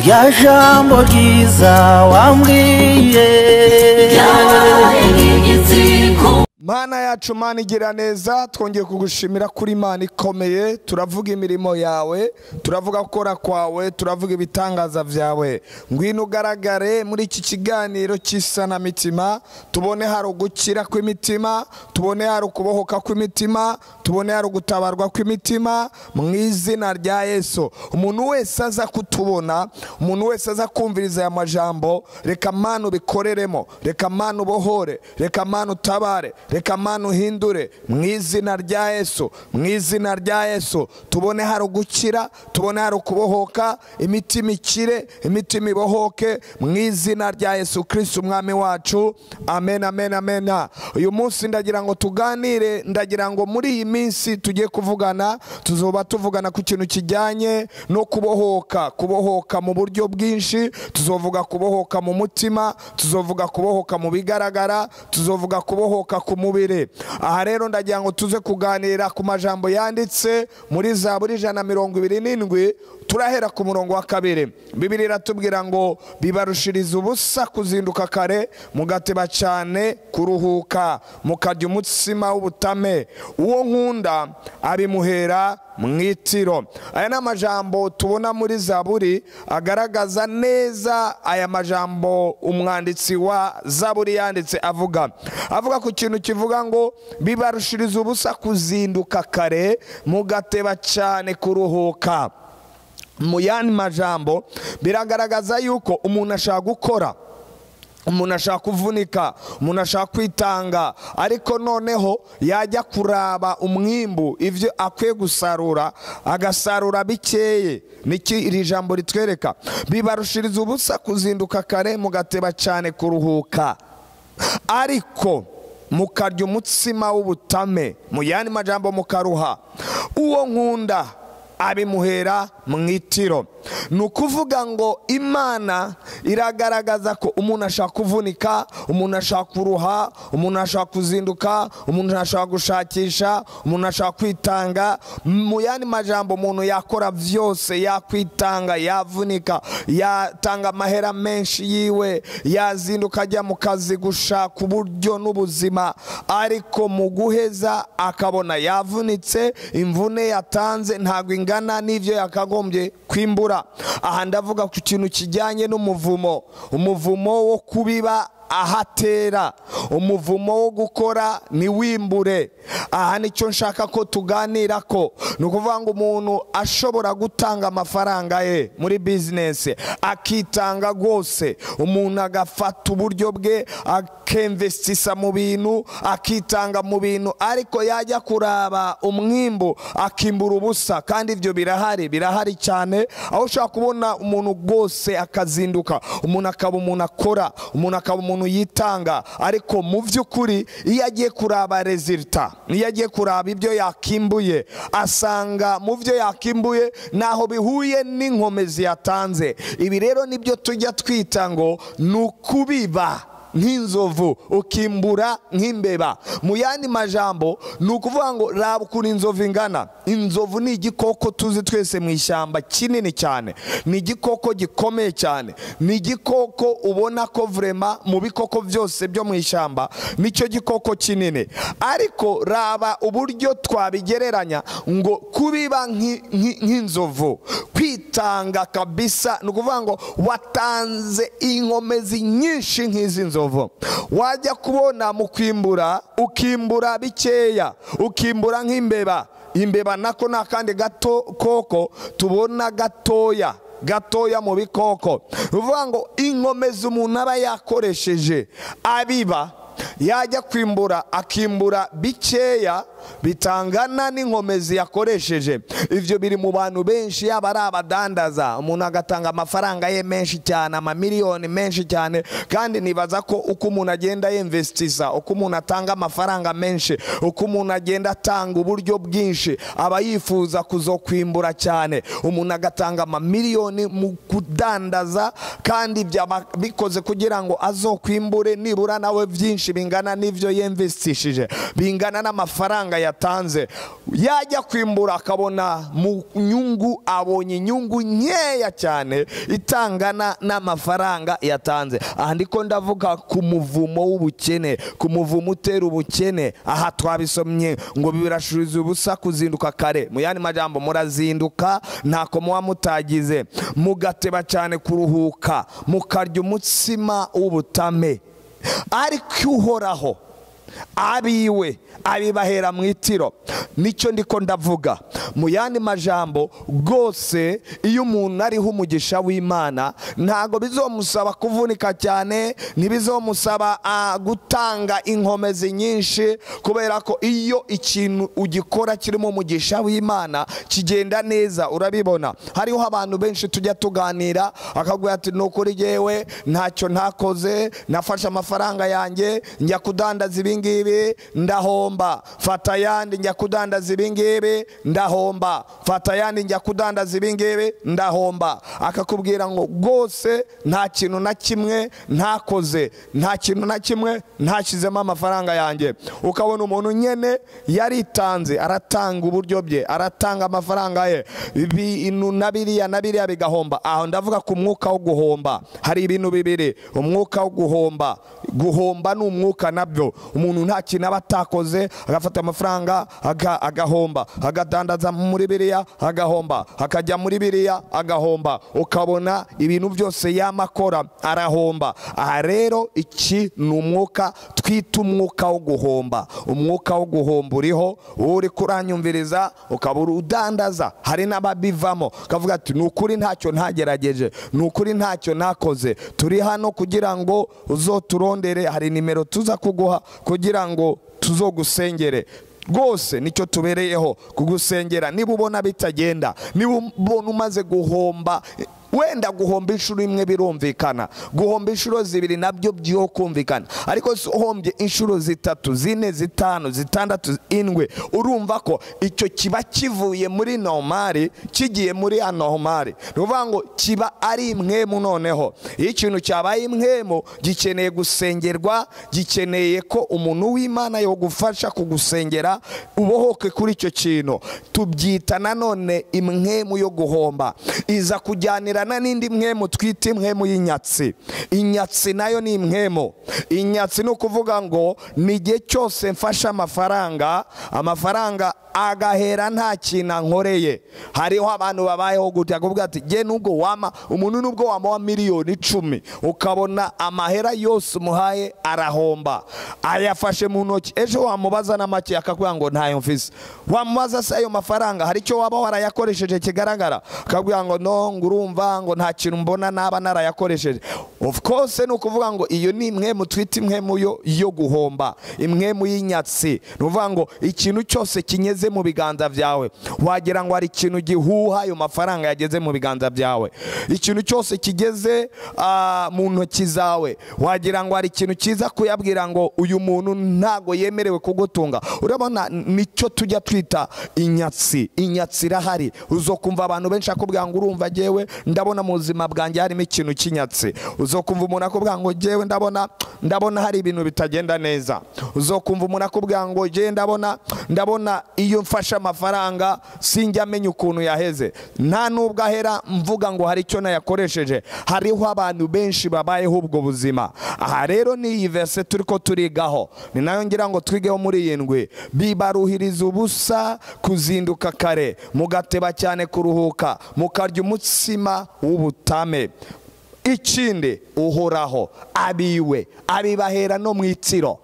Rya jambo ryiza wambwiye Mana yacu, Mana igira neza, twongeye kugushimira kuri Imana ikomeye. Turavuga imirimo yawe, turavuga gukora kwawe, turavuga ibitangaza vyawe. Ngwino ugaragare muri iki kiganiro cy'isanamitima, tubone hari ugukira kw'imitima, tubone hari ukubohoka kw'imitima, tubone hari ugutabarwa kw'imitima mu izina rya Yesu. Umuntu wese aza kutubona, umuntu wese aza kumviriza aya majambo, reka Mana ubikoreremo, reka Mana ubohore, reka Mana utabare, reka Mana uhindure mu izina rya Yesu, mu izina rya Yesu. Tubone hari ugukira, tubone hari ukubohoka, imitima ikire, imitima ibohoke mu izina rya Yesu Kristo umwami wacu. Amen, amen, amen. Uyu munsi ndagira ngo tuganire, ndagira ngo muri iyi minsi tugiye kuvugana, tuzoba tuvugana ku kintu kijyanye no kubohoka, kubohoka mu buryo bwinshi. Tuzovuga kubohoka mu mutima, tuzovuga kubohoka mu bigaragara, tuzovuga kubohoka ku mubiri. Aha rero ndagira ngo tuze kuganira ku majambo yanditse muri Zaburi 127, turahera ku murongo wa 2. Bibiliya iratubwira ngo bibarushiriza ubusa kuzinduka kare, mugateba cyane kuruhuka, mukarya umutsima w'ubutame, uwo nkunda abimuhera mwitiro. Aya ni amajambo tubona muri Zaburi agaragaza neza aya majambo umwanditsi wa Zaburi yanditse avuga ku kintu kivuga ngo bibarushiriza ubusa kuzinduka kare, mugateba cyane kuruhuka. Mu yandi majambo biragaragaza yuko umuntu ashaka gukora, umuntu ashaka kuvunika, umuntu ashaka kwitanga, ariko noneho yajya kuraba umwimbu, ivyo akwiye gusarura agasarura bikeye. Niki iri jambo ritwereka? Bibarushiriza ubusa kuzinduka kare, mugateba cyane kuruhuka, ariko mukarya umutsima w'ubutame, mu yandi majambo mukaruha, uwo nkunda abimuhera mwitiro. Ni ukuvuga ngo Imana iragaragaza ko umuntu ashaka kuvunika, umuntu ashaka kuruha, umuntu ashaka kuzinduka, umuntu ashaka gushakisha, umuntu ashaka kwitanga. Mu yandi majambo umuntu yakora vyose, yakwitanga, yavunika, yatanga amahera menshi yiwe, yazinduka ajya mu kazi gushaka uburyo n'ubuzima, ariko mu guheza akabona yavunitse, imvune yatanze ntabwo ingana n'ivyo yakagombye kwimbura. Aha ndavuga ku kintu kijyanye n'umuvumo, umuvumo wo kubiba ahatera, umuvumo wo gukora niwimbure. Aha nicyo nshaka ko tuganira ko ni ukuvuga ngo umuntu ashobora gutanga amafaranga ye muri business, akitanga rwose, umuntu agafata uburyo bwe akemvestisa mu bintu, akitanga mu bintu, ariko yajya kuraba umwimbu akimbura ubusa. Kandi ibyo birahari, birahari cyane, aho ushobora kubona umuntu rwose akazinduka, umuntu akaba umuntu akora, umuntu akaba umuntu yitanga, ariko mu by'ukuri iyo agiye kuraba resulta, iyo agiye kuraba ibyo yakimbuye, asanga mu byo yakimbuye naho bihuye n'inkomezi yatanze. Ibi rero nibyo tujya twita ngo ni ukubiba nk'inzovu ukimbura nk'imbeba. Mu yandi majambo ni ukuvuga ngo raba ukuntu inzovu ingana. Inzovu ni igikoko tuzi twese mu ishyamba kinini cyane, ni igikoko gikomeye cyane, ni igikoko ubona ko vrema mu bikoko byose byo mu ishyamba nicyo gikoko kinini. Ariko raba uburyo twabigereranya ngo kubiba nk'inzovu, kwitanga kabisa, ni ukuvuga ngo watanze inkomezi nyinshi nk'izi nzovu. Wajya kubona mu kwimbura ukimbura bikeya, ukimbura nk'imbeba. Imbeba nako nakandi gato koko tubona gatoya gatoya mu bikoko. Uvuga ngo inkomezi umuntu aba yakoresheje abiba, yajya kwimbura akimbura bikeya bitangana n'inkomezi yakoresheje. Ivyo biri mu bantu benshi, yaba ari abadandaza, umuntu agatanga amafaranga ye menshi cyane, amamiliyoni menshi cyane. Kandi nibaza ko uko umuntu agenda yinvestisa, uko umuntu atanga amafaranga menshi, uko umuntu agenda atanga uburyo bwinshi, aba yifuza kuzokwimbura cyane. Umuntu agatanga amamiliyoni mu kudandaza, kandi bikoze kugira ngo azokwimbure nibura nawe byinshi bingana n'ivyo yinvestishije, bingana n'amafaranga amafaranga yatanze, yajya kwimbura akabona mu nyungu, abonye inyungu nkeya cyane itangana n'amafaranga yatanze. Aha ndiko ndavuga ku muvumo w'ubukene, ku muvumo utera ubukene. Aha twabisomye ngo birashuriza ubusa kuzinduka kare. Mu yandi majambo, murazinduka ntako muba mutagize, mugateba cyane kuruhuka, mukarya umutsima w'ubutame. Ariko Uhoraho abiwe abibahera mu itiro. Nicyo ndiko ndavuga. Mu yandi majambo, rwose iyo umuntu ariho umugisha w'Imana ntago bizomusaba kuvunika cyane, ntibizomusaba gutanga inkomezi nyinshi, kubera ko iyo ikintu ugikora kirimo umugisha w'Imana kigenda neza. Urabibona, hariho abantu benshi tujya tuganira akabwira ati nukuri jewe ntacyo ntakoze, nafashe amafaranga yanjye njya kudandaza ibingibi ndahomba, fata yandi njya kudandaza ibingibi ndahomba, fata yandi njya kudandaza ibingibi ndahomba. Akakubwira ngo rwose nta kintu na kimwe ntakoze, nta kintu na kimwe ntashyizemo amafaranga yanjye. Ukabona umuntu nyene yaritanze, aratanga uburyo bye, aratanga amafaranga ye, ibintu na biriya na biriya bigahomba. Aho ndavuga ku mwuka wo guhomba. Hari ibintu bibiri, umwuka wo guhomba. Guhomba ni umwuka nabyo, umuntu nta kintu aba atakoze, agafata amafaranga agahomba, agadandaza muri biriya agahomba, akajya muri biriya agahomba, ukabona ibintu byose yamakora arahomba. Aha rero iki ni umwuka twita umwuka wo guhomba. Umwuka wo guhomba uriho, uri kuranyumviriza ukabura udandaza. Hari n'ababivamo kavuga ati nukuri ntacyo ntagerageje, nukuri ntacyo nakoze. Turi hano kugira ngo uzoturondere, hari nimero tuza kuguha kugira ngo tuzogusengere. Rwose nicyo tubereyeho, kugusengera. Niba ubona bitagenda, niba ubona umaze guhomba, wenda guhomba inshuro imwe birumvikana, guhomba inshuro zibiri nabyo byo kumvikana, ariko uhombye inshuro zitatu, zine, zitanu, zitandatu, indwi, urumva ko icyo kiba kivuye muri normali kigiye muri anormali. Ni ukuvuga ngo kiba ari imwemu. Noneho iyo ikintu cyabaye imwemu gikeneye gusengerwa, gikeneye ko umuntu w'Imana yo gufasha kugusengera ubohoke kuri icyo kintu. Tubyita nanone imwemu yo guhomba. Iza kujyanira n'indi mwemu twita imwemu y'inyatsi. Inyatsi nayo ni imwemu. Inyatsi ni ukuvuga ngo ni igihe cyose mfashe amafaranga, amafaranga agahera nta kintu ankoreye. Hariho abantu babayeho gutya, kuvuga ati jye nubwo wama umuntu nubwo wama wa 10,000,000 ukabona amahera yose umuhaye arahomba, ayafashe mu ntoki, ejo wamubaza na make akakubwira ngo ntayo mfise. Wamubaza se ayo mafaranga hari icyo waba warayakoresheje kigaragara, akakubwira ngo no, ngurumva ngo nta kintu mbona naba narayakoresheje. Of course ni ukuvuga ngo iyo ni imwemu twita imwemu yo guhomba, imwemu y'inyatsi. Ni ukuvuga ngo ikintu cyose kinyeze mu biganza byawe wagira ngo hari ikintu gihuha ayo mafaranga yageze mu biganza byawe. Ikintu cyose kigeze mu ntoki zawe wagira ngo hari ikintu kiza kuyabwira ngo uyu muntu ntago yemerewe kugutunga. Urabona, nicyo tujya twita inyatsi. Inyatsi irahari. Uzokumva abantu benshi akubwira ngo urumva jewe ndabona mu buzima bwanjye harimo ikintu cy'inyatsi. Uzokumva umuntu akubwira ngo jewe ndabona hari ibintu bitagenda neza. Uzokumva umuntu akubwira ngo jewe ndabona iyo mfashe amafaranga sinjya amenya ukuntu yaheze, nta nubwo ahera mvuga ngo hari icyo nayakoresheje. Hariho abantu benshi babayeho ubwo buzima. Aha rero ni iyi verse turiko turigaho, ni nayo ngira ngo twigeho muri iyi ndwi. Bibaruhiriza ubusa kuzinduka kare, mugateba cyane kuruhuka, mukarya umutsima w'ubutame. Ikindi Uhoraho abiwe abibahera no mu itiro,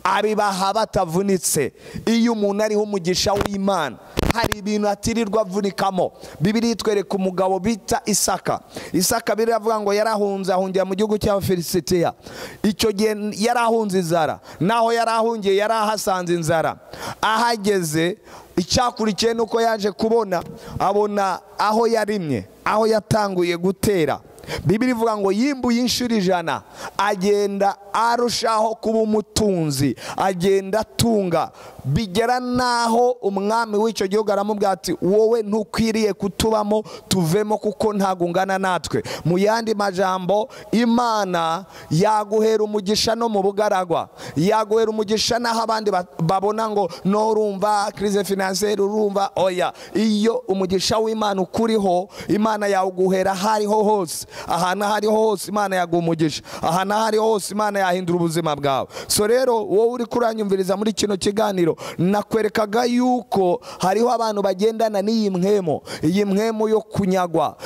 abibaha batavunitse. Iyo umuntu ariho umugisha w'Imana hari ibintu atirirwa avunikamo. Bibiliya itwereka umugabo bita Isaka. Isaka biravuga ngo yarahunze, ahungira mu gihugu cy'Abafilisitiya. Icyo gihe yarahunze inzara, naho yarahungiye yarahasanze inzara. Ahageze icyakurikiye nuko yaje kubona, abona aho yarimye, aho yatanguye gutera. Bibiliya ivuga ngo yimbuye inshuro 100, agenda arushaho kuba umutunzi, agenda atunga, bigera naho umwami w'icyo gihugu aramubwira ati wowe ntukwiriye kutubamo, tuvemo kuko ntago ungana natwe. Mu yandi majambo, Imana yaguhera umugisha no mu bugaragwa, yaguhera umugisha naho abandi babona ngo no urumva crise financière, urumva oya. Iyo umugisha w'Imana ukuriho, Imana yawuguhera hariho hose, ahantu hariho hose Imana yaguha umugisha, ahantu hariho hose Imana yahindura ubuzima bwawe. So rero wowe uri kuranyumviriza muri kino kiganiro, nakwerekaga yuko hariho abantu bagendana n'iyi mpwemu, iyi mpwemu yo kunyagwa,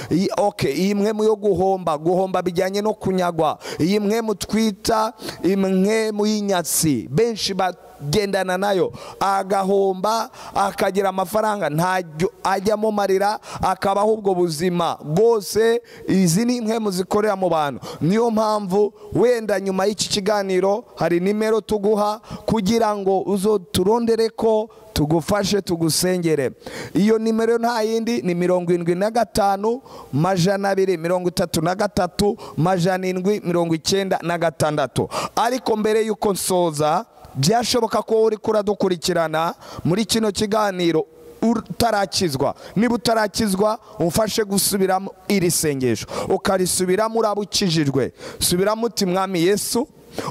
iyi mpwemu yo guhomba, guhomba bijyanye no kunyagwa, iyi mpwemu twita impwemu y'inyatsi, benshi bagendana nayo, agahomba akagira amafaranga ntajyo ajyamo marira, akabaho ubwo buzima bwose. Izi ni impwemu zikorera mu bantu. Niyo mpamvu wenda nyuma y'iki kiganiro hari nimero tuguha kugira ngo uzoturondere ko tugufashe tugusengere. Iyo nimero nta yindi ni 75 233 796. Ariko mbere yuko nsoza, byashoboka ko uri kuradukurikirana muri kino kiganiro utarakizwa. Niba utarakizwa, umfashe gusubiramo iri sengesho, ukarisubiramo uraba ukijijwe. Subiramo uti Mwami Yesu,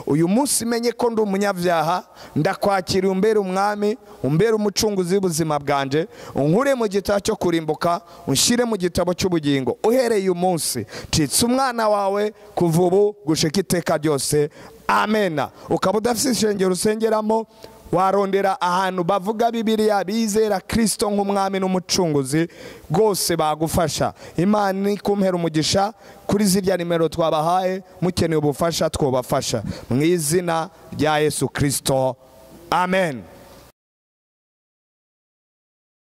uyu munsi menye ko ndi umunyabyaha, ndakwakira umbere umwami, umbere umucunguzi w'ubuzima bwanje, unkure mu gitabo cyo kurimbuka, unshyire mu gitabo cy'ubugingo. Uhereye uyu munsi ncitse umwana wawe kuva ubu gushika iteka ryose, amena. Ukaba udafite ishengero usengeramo, warondera ahantu bavuga Bibiliya, bizera Kristo nk'umwami n'umucunguzi, rwose bagufasha. Imana ikumpera umugisha kuri zirya nimero twabahaye, mukeneye ubufasha twobafasha mu izina rya Yesu Kristo, amen.